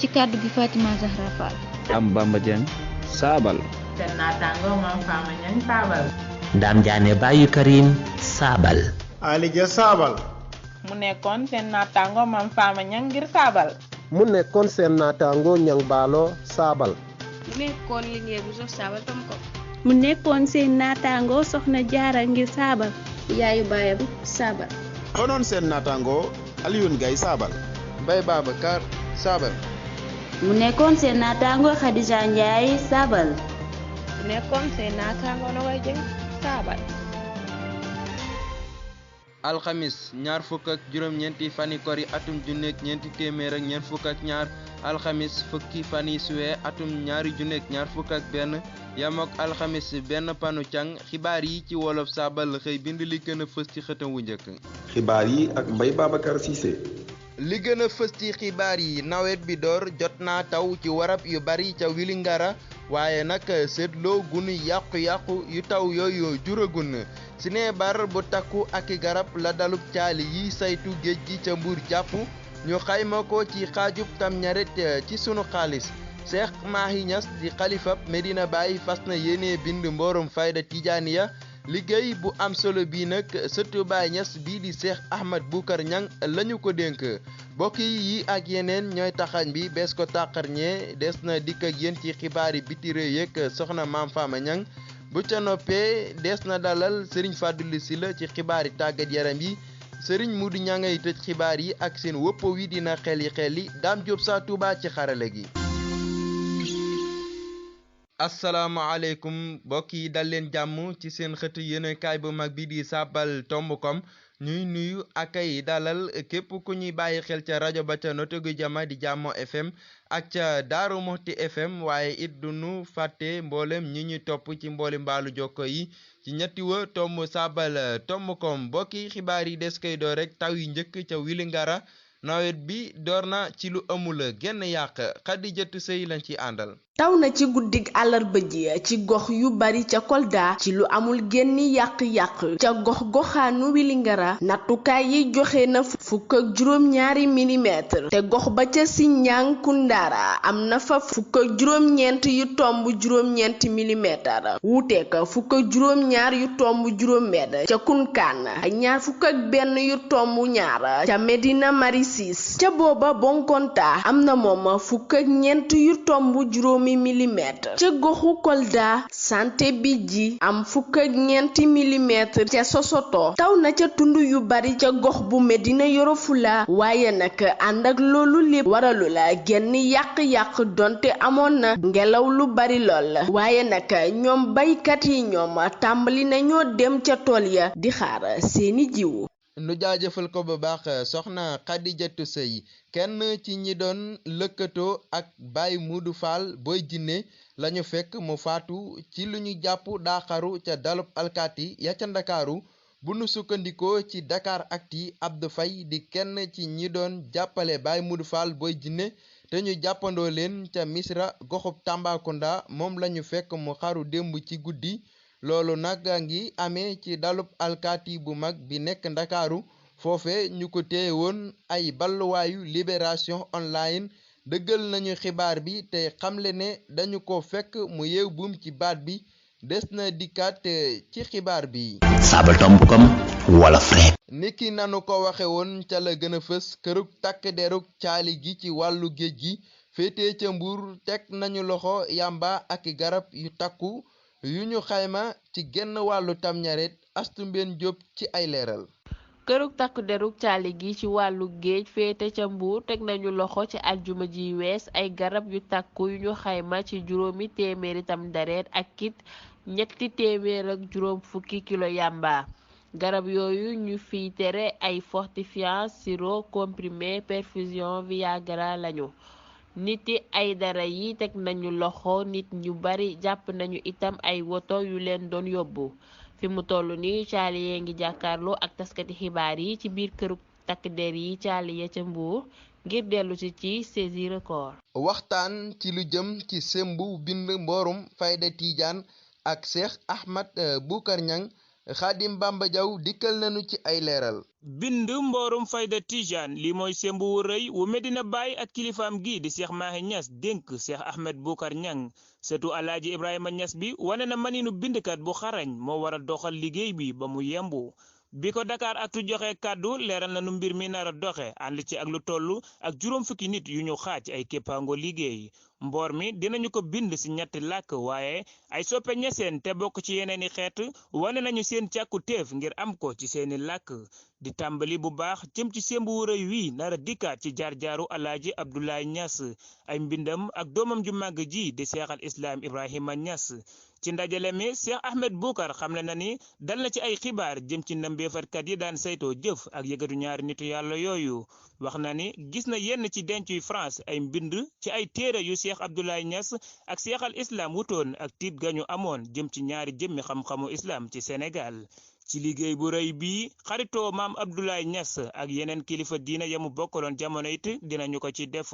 ci kàddu gi Fatima Zahra Fall. Am Bamba Dieng Saabal. seen naataango Mame Fama Niang Saabal. Ndam Diané Bayu Karim Saabal. Ali Dia Saabal. mu nekkoon seen naataango Mame Fama Niang ngir Saabal. mu nekkoon seen naataango Niang Baalo Saabal. mu nekkoon Linguère bu sox Saabal tam ko. mu nekkoon seen naataango Soxna Jaara ngir Saabal. yaayu baayam Saabal. doonoon seen naataango Alioune Gaye Saabal. Mbaye Babacar Saabal. mu nekkoon seen naataango Khadija Ndiaye Saabal. mu nekkoon seen naataango Nogaye Dieng Saabal. alxamis ñaar fukk ak juróom-ñeenti fani kori atum junneeg ñeenti téeméer ak ñeent fukk ak ñaar alxamis fukki fani suwe atum ñaari junneeg ñaar fukk ak benn yamook alxamis benn panu cang xibaar yi ci wolof Saabal xëy bind li gën a fës ci xëtam wu njëkk. xibaar yi ak Mbaye Babacar Cissé. li gën a fës ci xibaar yi nawet bi door jot naa taw ci warab yu bari ca Wilingara waaye nag seetloo gun yàqu-yàqu yu taw yooyu juragun sineebar bu takku ak garab la dalub caali yi saytu géej gi ca Mbuur jàpp ñu xayma ko ci xaajub Tamxarit ci sunu xaalis Cheikh Mahi Niass di xalifab Medina Baye fas na yéene bind mboorum fayda tijaaniya liggéey bu am solo bii nag sëtu Baye Niass bii di Cheikh Ahmad Boucar Niang lañu ko dénk mbokk yi ak yeneen ñooy taxañ bi bees ko tàqarñee des na dikk ak yéen ci xibaari biti réew yeeg soxna Mame Fama Niang bu ca noppee des na dalal Serigne Fadilou Sylla ci xibaari tàggat yaram yi Serigne Modou Niang ngay tëj xibaar yi ak seen wëpp wi dina xel yi Dame Diop sa Touba ci xarale gi. asalaamaaleykum mbokk yi dal leen jàmm ci seen xëtu yéenekaay bu mag bi di Saabal.com ñuy nuyu ak ay dalal képp ku ñuy bàyyi xel ca rajo ba ca Notegu Jama di Jàmmo FM ak ca Daaru Muxti FM waaye it du nu fàtte mboolem ñi ñuy topp ci mbooli mbaalu jokko yi ci ñetti wa tomb Saabal.com mbokk yi xibaar yi des koy door rek taw yi njëkk ca Wilingara nawet bi door na ci lu amul genn yàq Xadijatu Sëy lañ ci àndal. taw na ci guddig àllarba ji ci gox yu bari ca Kolda ci lu amul genn yàq-yàq ca gox-goxaanu Wilingara nattukaay yi joxe na fukk ak juróom-ñaari milimètre te gox ba ca Siñang Kundara am na fa fukk ak juróom-ñeent yu tomb juróom-ñeenti milimètre wuuteek fukk ak juróom-ñaar yu tomb juróom-benn ca Kunkaan ak ñaar fukk ak benn yu tomb ñaar ca Medina Marisis ca booba Bonkonta am na moom fukk ak ñeent yu tomb juróomi milimètre ca goxu Kolda Santé Bidji am fukk ak ñeenti milimètre ca Sosoto taw na ca tund yu bari ca gox bu Medina Yoro Fula waaye nag ànd ak loolu lépp waralu la genn yàq-yàq donte amoon na ngelaw lu bari lool waaye nag ñoom baykat yi ñoom tàmbali nañoo dem ca tool ya di xaar seeni jiwu. nu jaajëfal ko bu baax soxna Xadijatu Sëy kenn ci ñi doon lëkkatoo ak Baye Modou Fall Boy Djiné lañu fekk mu faatu ci lu ñu jàpp daaxaru ca dalub alkaati ya ca Ndakaaru bu nu sukkandikoo ci Dakaractu Abdou Faye di kenn ci ñi doon jàppale Baye Modou Fall Boy Djiné te ñu jàppandoo leen ca Misra goxub Tambacounda moom lañu fekk mu xaru démb ci guddi loolu nag ngi amee ci dalub alkaati bu mag bi nekk Ndakaaru foofe ñu ko téye woon ay balluwaayu Libération Online dëggal nañu xibaar bi te xamle ne dañu ko fekk mu yeew buum ci baat bi des na dikkaat ci xibaar bi. Saabal.com wala fret. niki nanu ko waxe woon ca la gën a fës kërug takk derug caali gi ci wàllu géej gi féete ca Mbuur teg nañu loxo yamba ak garab yu takku yu ñu xayma ci genn wàllu Tamxarit Astu Mbeen Jóob ci ay leeral. kërug takk derug caali gi ci wàllu géej féete ca Mbuur teg nañu loxo ci aljuma ji wees ay garab yu takku yu ñu xayma ci juróomi téeméeri Tamxarit ak kit ñetti téeméer ak juróom fukki kilo yamba garab yooyu ñu fiy tere ay fortifiant sirop comprimé perfusion viagra lañu niti ay dara yi teg nañu loxo nit ñu bari jàpp nañu itam ay woto yu leen doon yóbbu fi mu toll ni caali yee ngi jàkkaarloo ak taskati xibaar yi ci biir këru takk der yi caali ya ca Mbuur ngir dellu ci saisi record. waxtaan ci lu jëm ci sembu bind mboorum fayda Tijaan ak Cheikh Ahmad Boucar Niang Khadim Bamba Diaw dikkal nañu ci ay leeral. bind mboorum fayda Tijaan li mooy sembu wu rëy wu Medina Baye ak kilifaam gi di Cheikh Mahi Niass dénk Cheikh Ahmed Boucar Niang sëtu Alaaji Ibrahima Niass bi wane na maninu bindkat bu xarañ moo war a doxal liggéey bi ba mu yembu. bi ko Dakaractu joxe kàddu leeral na nu mbir mi nar a doxe ànd ci ak lu toll ak juróom fukki nit yu ñu xaaj ay képpaango liggéey mboor mi dinañu ko bind ci ñetti làkk waaye ay soppe ñeseen te bokk ci yeneeni xeet wane nañu seen càkku téef ngir am ko ci seeni làkk di tàmbali bu baax jëm ci sembu wu rëy wi nar a dikkaat ci jaar-jaaru Alaaji Abdoulaye Niass ay mbindam ak doomam ju màgg ji di Cheikh al Islam Ibrahima Niass ci ndajale mi Cheikh Ahmed Boucar xamle na ni dal na ci ay xibaar jëm ci ndambeefatkat yi daan saytoo jëf ak yëgatu ñaari nitu yàlla yooyu wax na ni gis na yenn ci dencuy France ay mbind ci ay téere yu Cheikh Abdoulaye Niass ak Cheikh al Islam wutoon ak tiit gañu amoon jëm ci ñaari jëmmi xam-xamu islam ci Sénégal ci liggéey bu rëy bii xaritoo maam Abdoulaye Niass ak yeneen kilifa diina yamu bokkaloon jamono it dinañu ko ci def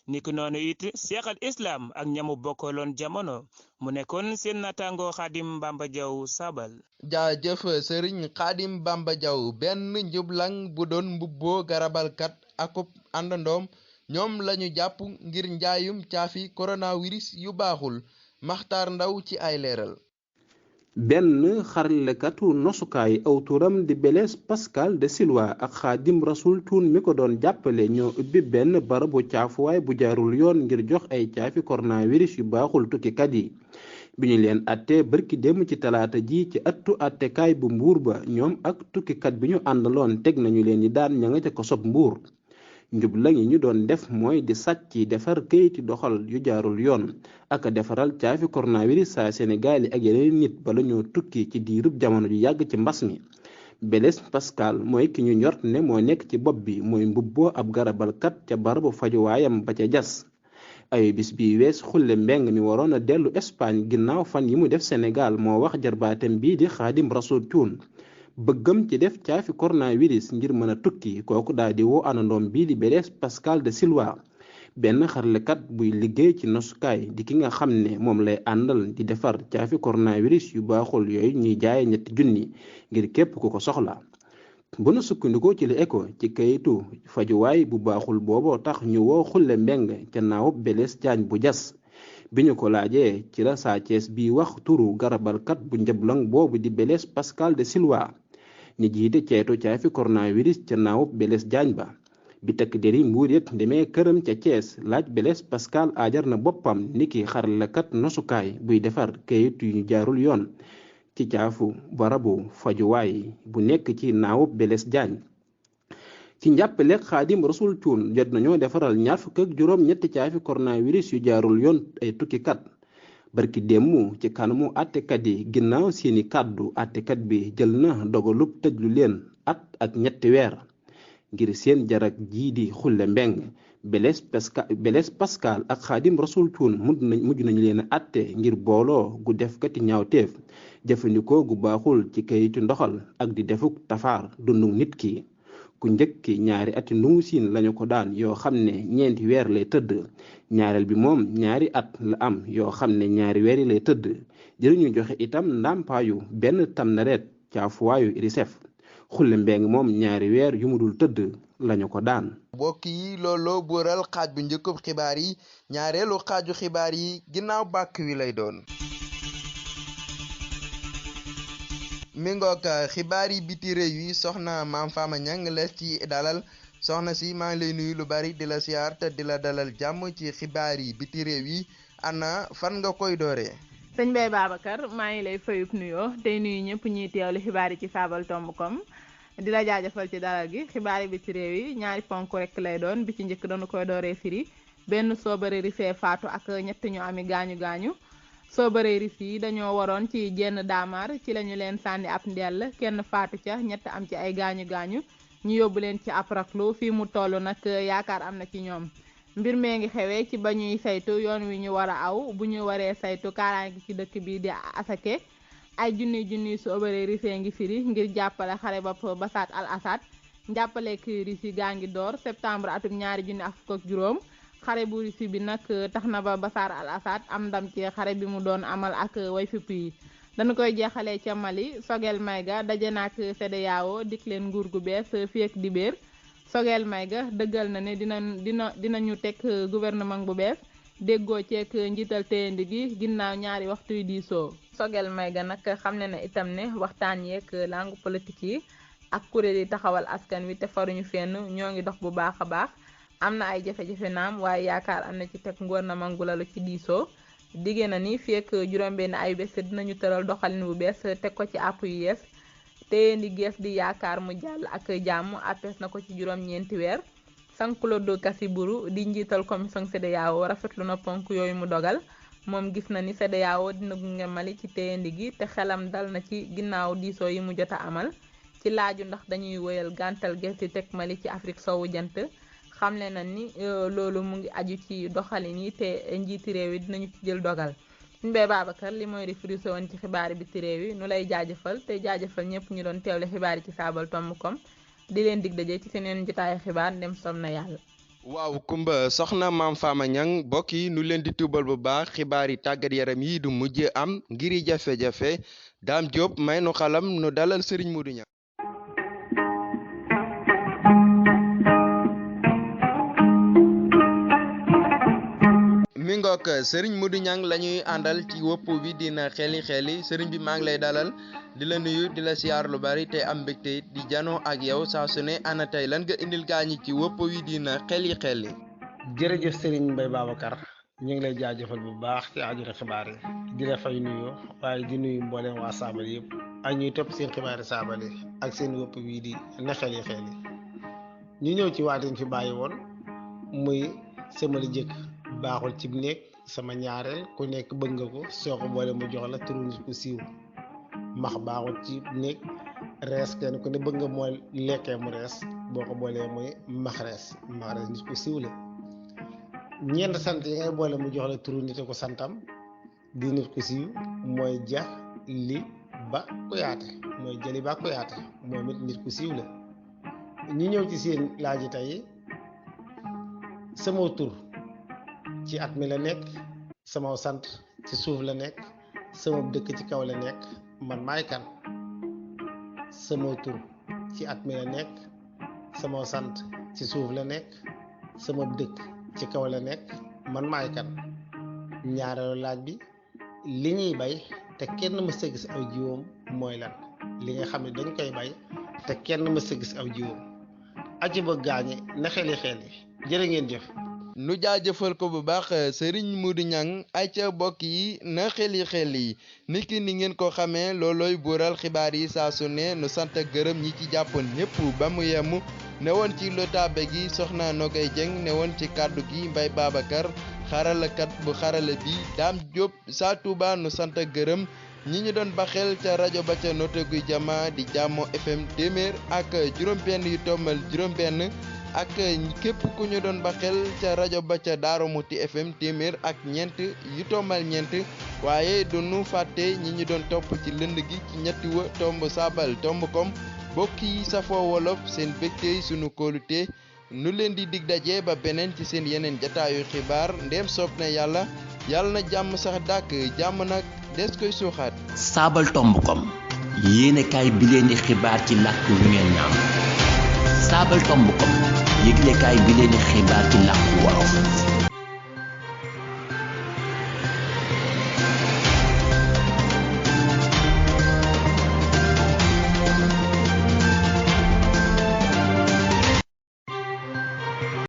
niki noonu it Cheikh al Islam ak ñamu bokkaloon jamono mu nekkoon seen naataango Khadim Bamba Diaw Sabal. jaajëf Serigne Khadim Bamba Diaw benn njublang bu doon mbubboo garabalkat akub àndandoom ñoom lañu jàpp ngir njaayum caafi coronavirus yu baaxul Maxtaar Ndaw ci ay leeral. benn xaralekatu nosukaay aw turam di Blaise Pascal de Silva ak Xaadim Rasul Cuun mi ko doon jàppale ñoo ubbi benn barabu caafuwaay bu jaarul yoon ngir jox ay caafi coronavirus yu baaxul tukkikat yi bi ñu leen atte bërki dem ci talaata ji ci ëttu attekaay bu Mbuur ba ñoom ak tukkikat bi ñu àndaloon teg nañu leen di daan ña nga ca kosob Mbuur njublaŋ yi ñu doon def mooy di sàcc defar këyiti doxal yu jaarul yoon ak defaral caafi coronavirus saa Sénégal yi ak yeneen nit bala ñoo tukki ci diirub jamono ju yàgg ci mbas mi. Blaise Pascal mooy ki ñu njort ne moo nekk ci bopp bi mooy mbubboo ab garabalkat ca barabu fajuwaayam ba ca jas ay bis bi wees xulle mbeng mi waroon a dellu Espagne ginnaaw fan yi mu def Sénégal moo wax jarbaatem bii di Xaadim Rasul Cuun bëggam ci def caafi coronavirus ngir mën a tukki kooku daal di woo anandoom bii di Blaise Pascal de Silva benn xarlekat buy liggéey ci nosukaay di ki nga xam ne moom lay àndal di defar caafi coronavirus yu baaxul yooyu ñuy jaaye ñetti junni ngir képp ku ko soxla bu nu sukkandikoo ci li Écho ci kayitu fajuwaay bu baaxul booboo tax ñu woo xulle mbeng ca naawub Blaise Diagne bu jas bi ñu ko laajee ci la Sa Thiès bi wax turu garabalkat bu njëblang boobu di Blaise Pascal de Silva ñi jiite ceetu caafi coronavirus ca naawub Blaise Diagne ba bi takk deri Mbuur yet demee këram ca Thiès laaj Blaise Pascal aajar na boppam niki xaralakat nosukaay buy defar kayit yu ñu jaarul yoon ci caafu barabu fajuwaay bu nekk ci naawub Blaise Diagne ci njàppaleeg Xaadim Rasul Cuun jot nañoo defaral 27 ñetti caafi coronavirus yu jaarul yoon ay tukkikat barki démb ci kanamu àttekat yi ginnaaw seeni kàddu àttekat bi jël na dogalub tëjlu leen at ak ñetti weer ngir seen jarak jii di xulle mbeng Blaise Pascal ak Xaadim Rasul Cuun mujj nañu leen a àtte ngir booloo gu defkati ñaawteef jëfandikoo gu baaxul ci kayitu ndoxal ak di defuk tafaar dundu nit ki ku njëkki ñaari ati ndungu siin lañu ko daan yoo xam ne 4 weer lay tëdd ñaareel bi moom 2 at la am yoo xam ne 2 weer yi lay tëdd dinañu joxe itam ndàmpaayu benn tamnareet caafuwaayu UNICEF xulle mbeng moom 2 weer yu mu dul tëdd lañu ko daan. mbokk yi looloo booral xaaj bu njëkkub xibaar yi ñaareelu xaaju xibaar yi ginnaaw bàkk wi lay doon. mi ngoog xibaar yi biti réew yi soxna Maam Fama Niang lees ci dalal soxna si maa ngi lay nuyu lu bari di la siyaar te di la dalal jàmm ci xibaar yi biti réew yi ana fan nga koy dooree. sëñ Baye Babacar maa ngi lay fayub nuyoo tey nuyu ñëpp ñuy teewlu xibaar yi ci sabaltomb.com di la jaajëfal ci dalal gi xibaar yi biti réew yi ñaari ponk rek lay doon bi ci njëkk dañu koy dooree firi benn soobare rifee faatu ak ñett ñu ami gaañu soobare rif yi dañoo waroon ci jenn daamar ci lañu leen sànni ab ndell kenn faatu ca ñett am ci ay gaañu ñu yóbbu leen ci ab raklu fii mu toll nag yaakaar am na ci ñoom mbir mee ngi xewee ci ba ñuy saytu yoon wi ñu war a aw bu ñu waree saytu kaaraange ci dëkk bi di Asake ay junniy soobare rifee ngi firi ngir jàppale xare bopp Bachar al-Assad njàppale kiris yi gaa ngi door septembre atum 2015 xare bu Russie bi nag tax na ba Bachar al-Assad am ndam ci xare bi mu doon amal ak way fipp yi dañu koy jeexalee ca Mali Sogel Maïga daje na ak CEDEAO dik leen nguur gu bees fii ak dibéer Sogel Maïga dëggal na ne dinañu teg gouvernement bu bees déggoo ceek njiital téyendi gi ginnaaw ñaari waxtu yu diisoo Sogel Maïga nag xam ne na itam ne waxtaan yeeg langue politique yi ak kuréel yi taxawal askan wi te faruñu fenn ñoo ngi dox bu baax a baax am na ay jafe-jafe naam waaye yaakaar am na ci teg gouvernement gu lalu ci diisoo diggée na ni fii ak juróom-benn ay bés dinañu tëral doxalin bu bees teg ko ci àpp yu yees téyendi gees di yaakaar mu jàll ak jàmm apes na ko ci juróom-ñeenti weer Sanklodo Kasiburu di njiital commission CEDEAO rafetlu na ponk yooyu mu dogal moom gis na ni CEDEAO dina gunge Mali ci téyendi gi te xelam dal na ci ginnaaw diisoo yi mu jot a amal ci laaju ndax dañuy wéyal gàntal gees di teg Mali ci Afrique soowu jant xamle na ni loolu mu ngi aju ci doxalin yi te njiiti réew yi dinañu ci jël dogal Mbaye Babacar li mooy rifrisé woon ci xibaari biti réew yi nu lay jaajëfal te jaajëfal ñëpp ñu doon teewle xibaar yi ci sabaltomb.com di leen dig daje ci seneen jotaayu xibaar ndem som na yàlla. waaw Kumba soxna Maam Fama Niang mbokk yi nu leen di tuubal bu baax xibaar yi tàggat yaram yi du mujj am ngiri jafe-jafe Dame Diop may nu xalam nu dalal Serigne Modou Niang. mi ngook Serigne Modou Niang la ñuy àndal ci wopp bi dina xeli Serigne bi maa ngi lay dalal di la nuyu di la siyaar lu bari te am mbégte di janoo ak yow saa su ne ana tey lan nga indil gaañi ci wopp wi dina xeli. jërëjëf Serigne Mbaye Babacar ñu ngi lay jaajëfal bu baax ci ajure xibaar yi di la fay nuyoo waaye di nuyu mboolem waa Saabal yëpp ak ñuy topp seen xibaari Saabal yi ak seen wopp wi di na xeli ñu ñëw ci waatin fi bàyyi woon muy sama li jëkk baaxul ci néeg sama ñaareel ku nekk bëgg nga ko soo ko boole mu jox la turu nit ku siiw max baaxul ci néeg rees kenn ku ne bëgg nga mooy lekkee mu rees boo ko boolee muy max rees nit ku siiw la ñeent sant yi ngay boole mu jox la turu nit ko santam di nit ku siiw mooy ja li ba Kuyaate mooy jëli ba Kuyaate moom it nit ku siiw la ñu ñëw ci seen laaji tey sama tur ci at mi la nekk sama sant ci suuf la nekk sama dëkk ci kaw la nekk man maay kan sama tur ci at mi la nekk sama sant ci suuf la nekk sama dëkk ci kaw la nekk man maay kan ñaareelu laaj bi li ñuy bay te kenn mës a gis aw jiwoom mooy lan li nga xam ne dañ koy bay te kenn mës a gis aw jiwoom aji ba gaañe na xeli jërë ngeen jëf. nu jaajëfal ko bu baax Serigne Modou Niang ay ca bokk yi na xeli niki ni ngeen ko xamee loolooy buural xibaar yi saa su ne nu sant gërëm ñi ci jàppoon ñëpp ba mu yemu ne woon ci lotaabe gi soxna Nogay Dieng ne woon ci kàddu gi Mbaye Babacar xaralakat bu xarala bi Dame Diop saa Touba nu sant gërëm ñi ñu doon baxel ca rajo ba ca note guy jama di Jàmmo FM téeméer ak juróom-benn yu tommal juróom-benn ak képp ku ñu doon baxel ca rajo ba ca Daaru Muti FM téeméer ak ñeent yu tommal ñeent waaye du nu fàtte ñi ñu doon topp ci lënd gi ci ñetti wa tomb sabaltomb.com bokk yi safoo wolof seen bégtey sunu kóolute nu leen di dig daje ba beneen ci seen yeneen jataayu xibaar ndéem soob na yàlla na jàmm sax dàkk jàmm nag des koy suuxaat. sabaltomb.com yéenekaay bi leen di xibaar ci làkk wi ngeen ñaam. sabaltomb.com yëglekaay bi leen di xibaar ci làkk wolof.